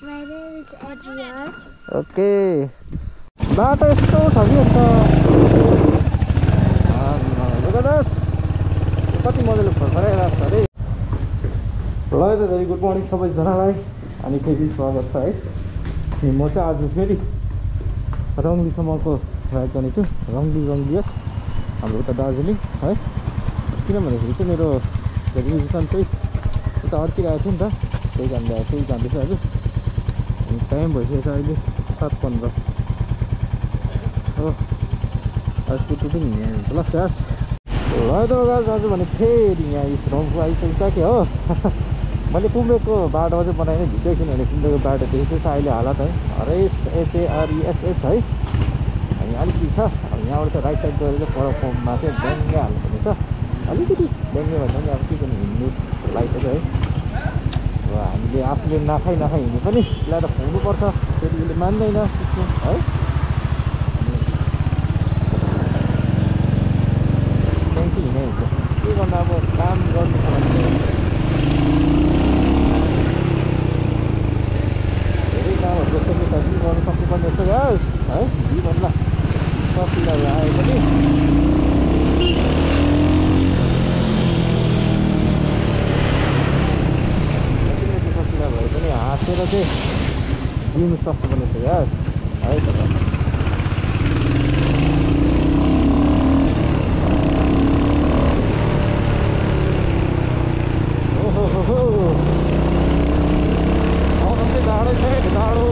My name is Adrian. Okay बाटो यस्तो छ कि अन्त कति मजाले फर्फराइरहेको छ अरे। ल त भेरी गुड मर्निङ सबैजनालाई अनि फेरि स्वागत छ है। म चाहिँ आज फेरि रङ्गलीसम्मको राइड गर्ने छु। रङ्गली हाम्रो उता दार्जिलिङ है। किन भन्दाखेरि चाहिँ मेरो रिभिजन चाहिँ उता अड्किरहेको थियो नि त, त्यही कारणले त्यही जाँदैछु आज। अनि टाइम भइसकेको छ अहिले 7:15 हो। आजको पनि यहाँ ल क्लास ल त गाज आज भने फेरि यहाँ रम्फू आइसकिसक्यो हो। मैले कुम्रेको बाटो चाहिँ बनाएँ नै भिडियो, किनभने कुम्रेको बाटो देखेको छ अहिले हालत है हरेस HARESS है। अनि अलिकति छ अब यहाँबाट चाहिँ राइट साइड गएर चाहिँ परफर्ममा चाहिँ डेङ्गे हाल्नुपर्ने छ। अलिकति डेङ्गे भन्दा पनि अब के गर्नु हिँड्नु लाइट है। अब हामीले आफूले नखाइ हिँड्नु पनि यसलाई त खुवाउनुपर्छ, फेरि उसले मान्दैन सिक्नु है। त्यहाँदेखि हिँडै हुन्छ के गर्नु अब काम गर्नु छ भने धेरै कामहरू सेक्रिफाइस गर्नु सक्नुपर्ने रहेछ गाइस है। जीवनमा सकिरहेको आए पनि भए पनि हाँसेर चाहिँ जिउनु सक्नुपर्ने छ यार है त। ओहो आउनु चाहिँ डाँडै छ है डाँडो।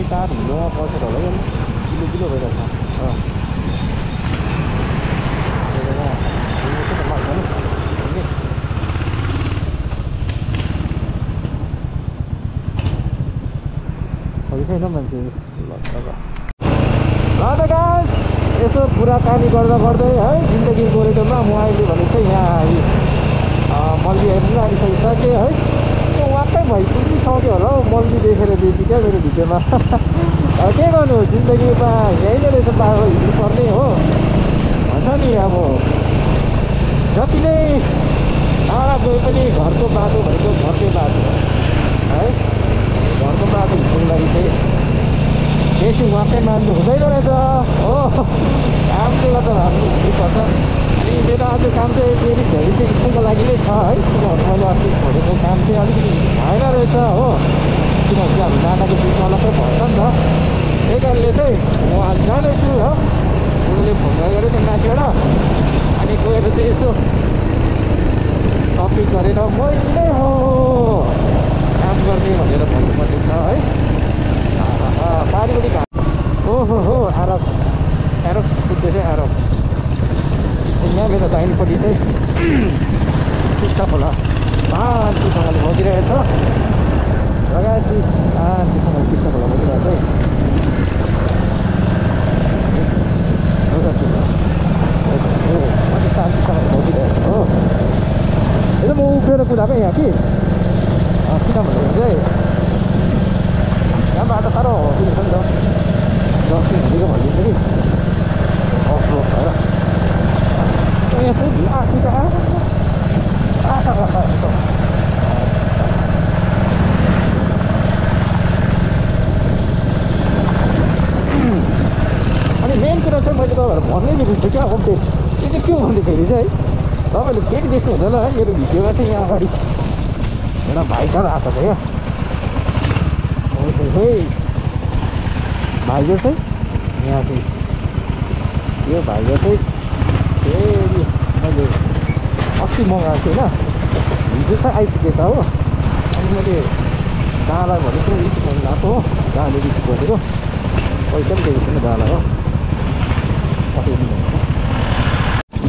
टाढो हिँडोमा बसेर होला कि किलो भइरहेछ छैन मान्छे। ल त गाइस यसो कुराकानी गर्दै है जिन्दगी कोरिडोरमा म अहिले भने चाहिँ यहाँ मल्ली हेर्नु आइसकिसकेँ है। वाक्कै भइपुगिसक्यो होला हौ मल्ली देखेर बेसी क्या मेरो भिडियोमा। के गर्नु जिन्दगीमा यही नै रहेछ बाटो हिँड्नुपर्ने हो भन्छ नि। अब जति नै टाढा गए पनि घरको बाटो भनेको घरकै बाटो है। घरको बाटो हिँड्नुको लागि चाहिँ बेसी वाक्कै मान्नु हुँदैन रहेछ हो। कामले गर्दा राम्रो हुनुपर्छ। अनि मेरो आज काम चाहिँ फेरि भेरिफिकेसनको लागि नै छ है। किनभने मैले अस्ति छोडेको काम चाहिँ अलिकति भएन रहेछ हो। किनभने अब डाटाको बिचमा अलग्गै भएछ नि त, त्यही कारणले चाहिँ म आज जाँदैछु हो। उसले फोन गरेको थियो माथिबाट, अनि गएर चाहिँ यसो टपिक गरेर मैले हो काम गर्ने भनेर भन्नुपर्ने छ है। पारिपट्टि घाम ओहो एरोक्स पुग्दैछ एरोक्स। यहाँनिर दाहिनेपट्टि चाहिँ टिस्टा खोला शान्तिसँगले बगिरहेछ। लगाएपछि शान्तिसँगले टिस्टा खोला बगिरहेछ है। अलिक शान्तिसँगले बगिरहेछ हो। यो म उभिएर कुदाएको यहाँ कि किन भन्दाखेरि चाहिँ यहाँ बाटो साह्रो हौसिलो छ नि त, जर्सी हिँडेको भनिदिन्छ कि अफ रोड भएर यहाँ पुग्यो आफै त अनि मेन कुरा चाहिँ मैले तपाईँहरू भन्नै बिर्सेँ क्या अपडेट। त्यो चाहिँ के हो भन्दाखेरि चाहिँ है तपाईँहरूले फेरि देख्नु हुँदैन है मेरो भिडियोमा चाहिँ यहाँ अगाडि एउटा भाइजार आएको छ क्या। भाइजार चाहिँ यहाँ चाहिँ यो भाइजार चाहिँ फेरि मैले अस्ति मगाएको थिएँ होइन, हिजो चाहिँ आइपुगेछ हो। अनि मैले दालाई भनेको रिसिभ गर्नु गएको हो, दाले रिसिभ गरेको पैसा पनि दिएको छैन दालाई हो। पठाइदिनु भएको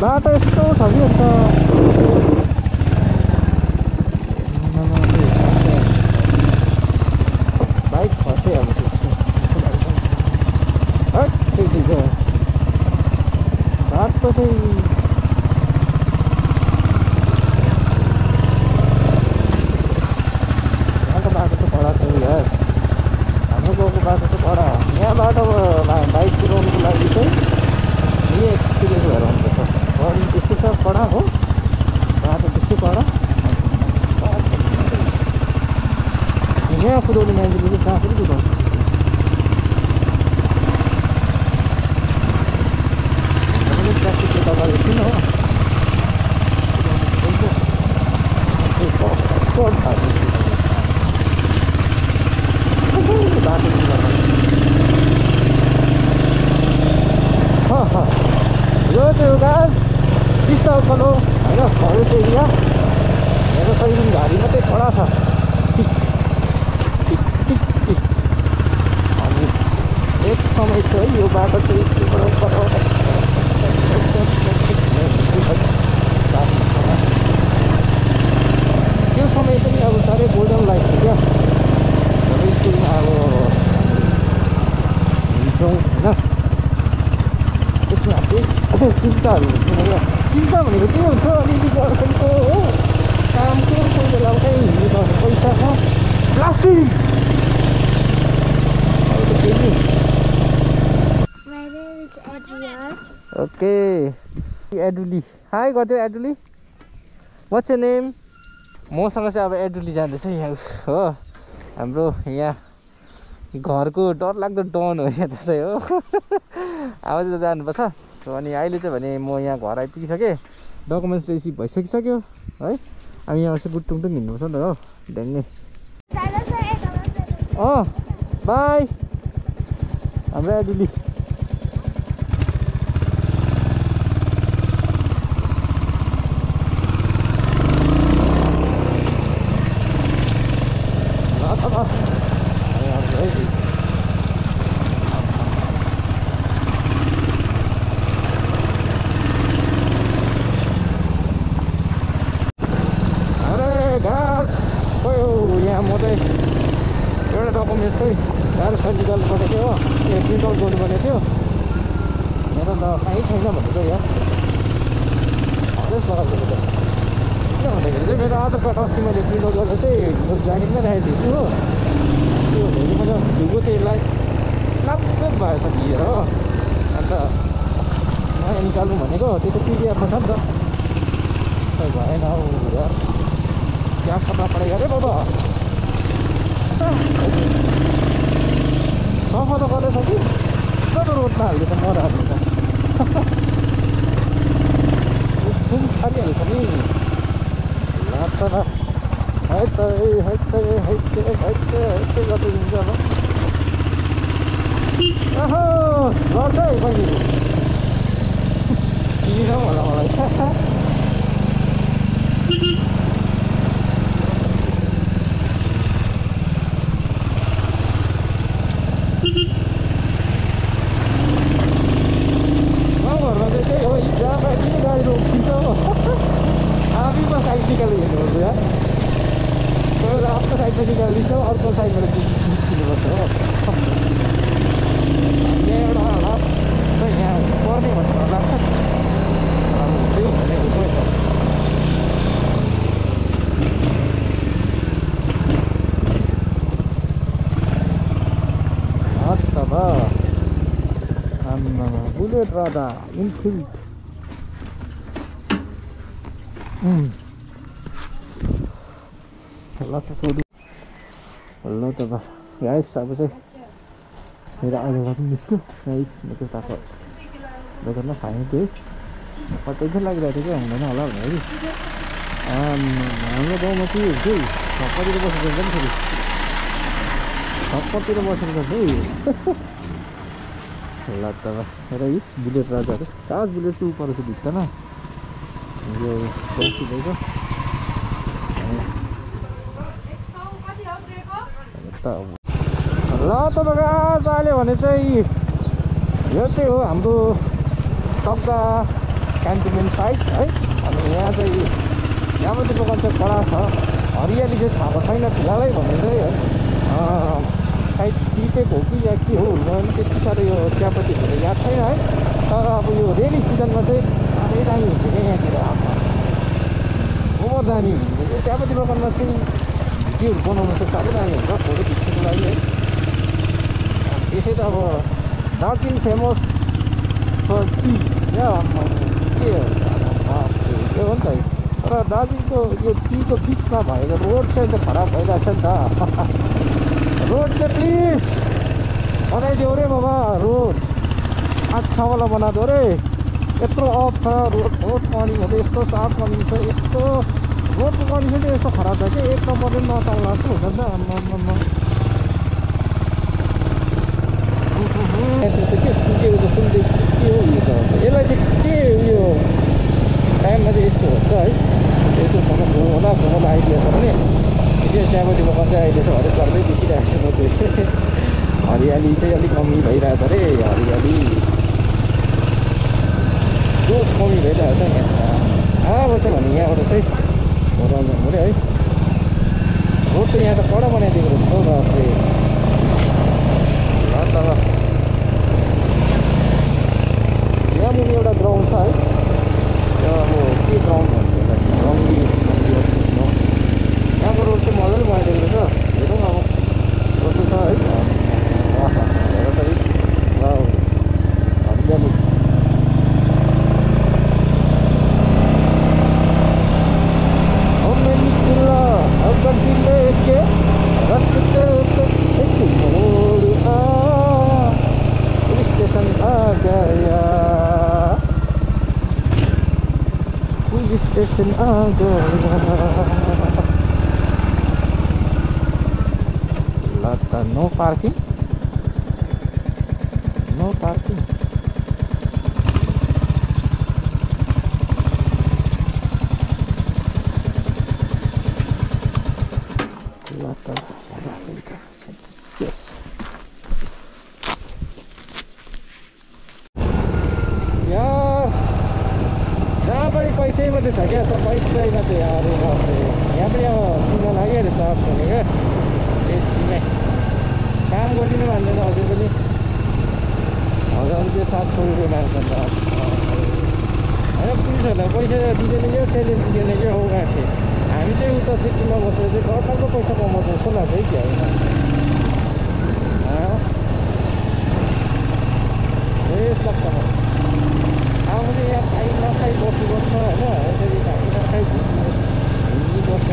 बाटो यस्तो छ कि अन्त बाइक फस्यो अब त्यसपछि यहाँको बाटो चाहिँ कडा छ यार, हाम्रो गाउँको बाटो चाहिँ कडा। यहाँ बाटोमा बाइक कुदाउनुको लागि चाहिँ यही एक्सपिरियन्स भएर हुनुपर्छ। गाडी त्यस्तै छ, कडा हो, बाटो त्यस्तै कडा। यहाँ कुदाउने मान्छेले चाहिँ कहाँ पनि कुदाउँछ। प्र्याक्टिस यता गरेको थिइनँ हो, बाटो यो चाहिँ एउटा टिस्टा उकालो होइन, फरेस्ट एरिया। मेरो सैरुङ घारी मात्रै कडा छ। अनि एक समय थियो है यो बाटो चाहिँ त्यो समय पनि अब साह्रै गोल्डन लाइफ थियो क्या। जब स्कुलमा अब हिँड्छौँ होइन, त्यसमा चाहिँ चिन्ताहरू हुन्थेन क्या। चिन्ता भनेको के हुन्छ, अलिअलि गर्छन्को हो, कामको कोही बेला कहीँ हिँड्नु पर्ने पैसा छ, plastic. My name is Adrian. Okay एडुली, हाई गरिदियो एडुली। What's your name? मसँग चाहिँ अब एडुली जाँदैछ यहाँ हो, हाम्रो यहाँ घरको डरलाग्दो डन हो यहाँ त चाहिँ हो। अब चाहिँ जानुपर्छ। सो अनि अहिले चाहिँ भने म यहाँ घर आइपुगिसकेँ, डकुमेन्ट्स रिसिभ भइसकिसक्यो है। अब यहाँ चाहिँ गुटुङटुङ हिँड्नुपर्छ नि त हो, ढ्याङ्गे। बाई हाम्रो एडुली। यहाँ म चाहिँ एउटा डकुमेन्ट्स चाहिँ गाह्रो निकाल्नु पर्ने थियो हो, प्रिन्ट आउट गर्नुपर्ने थियो। मेरो त कहीँ छैन भनेको यहाँ हरेस लगाएको त। किन भन्दाखेरि चाहिँ मेरो आधार कार्ड अस्ति मैले प्रिन्ट आउट गरेर चाहिँ ज्याकेटमै राखेको थिएछु हो। त्यो भोलि मैले अस्ति धुएको त्यसलाई लाप्पै भएछ भिएर हो। अन्त नयाँ निकाल्नु भनेको त्यो त पिडिएफमा छ नि त, खै भएन हौ यार, याद करना पड़ेगा रे बाबा। सफा त गरेछ कि सब रोडमा हाल्दैछ मराहरू त। छुम खालिहाल्छ नि लाग्छ न। गर्दै हुन्छ अब। ओहो गर्छ है बहिनी, चिनिनँ होला मलाई। गाउँघरमा चाहिँ त्यही हो, जहाँ किन गाडी रोकिन्छ हो, आफैमा साइड निकालेर हिँड्नुपर्छ यार। कोही बेला आफ्नो साइडमा निकालिदिन्छ, अर्को साइडबाट निस्किनुपर्छ हो। यहाँ एउटा लास्ट चाहिँ यहाँ पर्ने भन्ने लाग्छ, अब त्यही भनेको खोइ। बुलेट राजा इनफिल्ड। ल त सोधु, ल त गाइस अब चाहिँ मेरो अहिले पनि निस्क्यो गाइस। म त्यताको दोकानमा खाएँ थिएँ, टेन्सन लागिरहेको थियो क्या, हुँदैन होला भनेर कि। हाम्रो गाउँमा के हुन्छ है, छप्परतिर बसेको हुन्छ नि फेरि, छप्परतिर बसेको छ है। ल त रहिस बुलेट राजाहरू, काज बुलेट चाहिँ ऊपर चाहिँ भित्तान यो चौकी भएछ। ल त गाइस अहिले भने चाहिँ यो चाहिँ हो हाम्रो तग्दा क्यान्टोनमेन्ट साइड है। अनि यहाँ चाहिँ चियापत्ती बगान चाहिँ कडा छ, हरियाली चाहिँ छाएको छैन फिलहालै भने चाहिँ है। साइड टिपेको हो कि या के हो भने त्यति साह्रो यो चियापत्तीको त याद छैन है। तर अब यो रेनी सिजनमा चाहिँ साह्रै दामी हुन्छ क्या यहाँतिर। ओभर दामी हुन्छ यो चियापत्ती बगानमा चाहिँ। भिडियोहरू बनाउनु चाहिँ साह्रै दामी हुन्छ फोटो खिच्नुको लागि है। यसै त अब दार्जिलिङ फेमस फर टी क्या के हो नि त। तर दार्जिलिङको यो टीको बिचमा भएको रोड चाहिँ त खराब भइरहेछ नि त। रोड चाहिँ प्लिज बनाइदेऊ रे बाबा। रोड अच्छा बनाइदेऊ रे। यत्रो अफ छ रोड कन्डिसन यस्तो साफ कन्डिसन यस्तो रोडको कन्डिसन चाहिँ यस्तो खराब छ कि एक नम्बर पनि नचल्ला जस्तो हुन्छ नि त। के सुकेको जस्तो पनि के हो यो त। यसलाई चाहिँ के उयो टाइममा चाहिँ यस्तो हुन्छ है। यसो होला आइडिया छ भने त्यो चियापत्ती बगान चाहिँ अहिले चाहिँ हरेक घरमै देखिरहेको छु म चाहिँ। हरियाली चाहिँ अलिक कमी भइरहेछ अरे। हरियाली जोस कमी भइरहेछ यहाँ। आउँछ भने यहाँबाट चाहिँ जानु पऱ्यो है। रोड चाहिँ यहाँ त कडा बनाइदिएको रहेछ हौ बाफरे। तब यहाँ मुनि एउटा ग्राउन्ड छ है। त्यो अब के ग्राउन्ड भन्छ रङ्गी यहाँको रोड चाहिँ मजाले बनाइदिएको रहेछ। हेरौँ अब कस्तो छ है। हेर त हरियाली पुलिस स्टेशन आ गया पुलिस स्टेशन आ गया। लगता नो पार्किंग नो पार्किंग। पैसै मात्रै छ क्या त। पैसै मात्रै यहाँ पनि अब किन्न लागिहाल्यो साफ हुने क्या। एकछिनमै काम गरिदिनु भन्दैन अझै पनि। हजार रुपियाँ 700 रुपियाँ माग्छ नि त। होइन पुलिसहरूलाई पैसा दिँदैन क्या सेलेरी दिँदैन क्या हो गाँठे। हामी चाहिँ उता सिटीमा बसेर चाहिँ घरको पैसा कमाउँछ जस्तो लाग्छ है कि होइन। फ्रेस लाग्छ म। अब चाहिँ यहाँ खाइ नखाइ बस्नुपर्छ होइन। यसरी खाइ नखाइ घुम्नुपर्छ।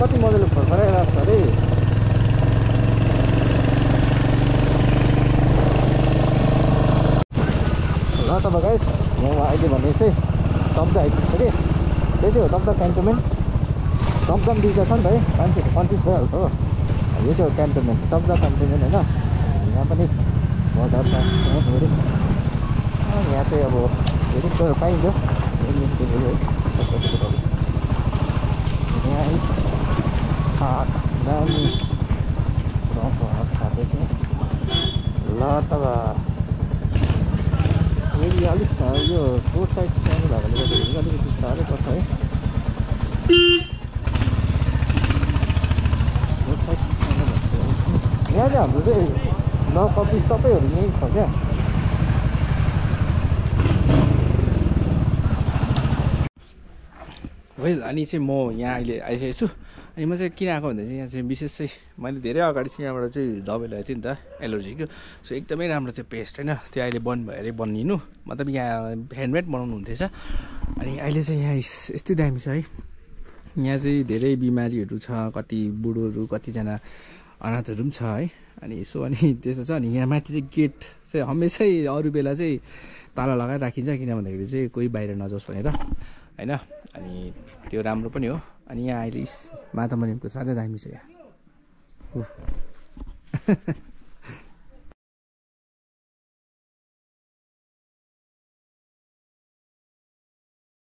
कति मजाले फर्फराइरहेको छ अरे। ल त गाइस म अहिले भने चाहिँ तम्दा आइपुग्छ कि। त्यो चाहिँ हो तम्दा क्यान्टोनमेन्ट। तम्दाम दुईवटा छ नि त है। मान्छेहरू कन्फ्युज भइहाल्छ हो। यो चाहिँ हो क्यान्टोनमेन्ट तम्दा क्यान्टोनमेन्ट होइन। यहाँ पनि बजार छ धेरै। यहाँ चाहिँ अब धेरै कुराहरू पाइन्छ है। यहाँ दामी गाउँको हात खाँदैछ। ल तब एरिया अलिक यो रोड साइड सानो भएकोले गर्दाखेरि अलिकति साह्रै पर्छ है। रोड साइड सानो भएको यहाँ चाहिँ हाम्रो चाहिँ नकपी सबैहरू यहीँ छ क्या। वेल अनि चाहिँ म यहाँ अहिले आइसकेको छु। अनि म चाहिँ किन आएको भन्दा चाहिँ यहाँ चाहिँ विशेष चाहिँ मैले धेरै अगाडि चाहिँ यहाँबाट चाहिँ दबाई लगाएको थिएँ नि त एलर्जीको। सो एकदमै राम्रो त्यो पेस्ट होइन। त्यो अहिले बन्द भएर बनिनु मतलब यहाँ ह्यान्डमेड बनाउनु हुन्थेछ। अनि अहिले चाहिँ यहाँ यस्तै दामी छ है। यहाँ चाहिँ धेरै बिमारीहरू छ। कति बुढोहरू कतिजना अनाथहरू पनि छ है। अनि यसो अनि त्यस्तो छ। अनि यहाँ माथि चाहिँ गेट चाहिँ हमेसै अरू बेला चाहिँ ताला लगाएर राखिन्छ किन भन्दाखेरि चाहिँ कोही बाहिर नजाओस् भनेर होइन। अनि त्यो राम्रो पनि हो। अनि यहाँ अहिले माता मरियमको साह्रै दामी छ यहाँ।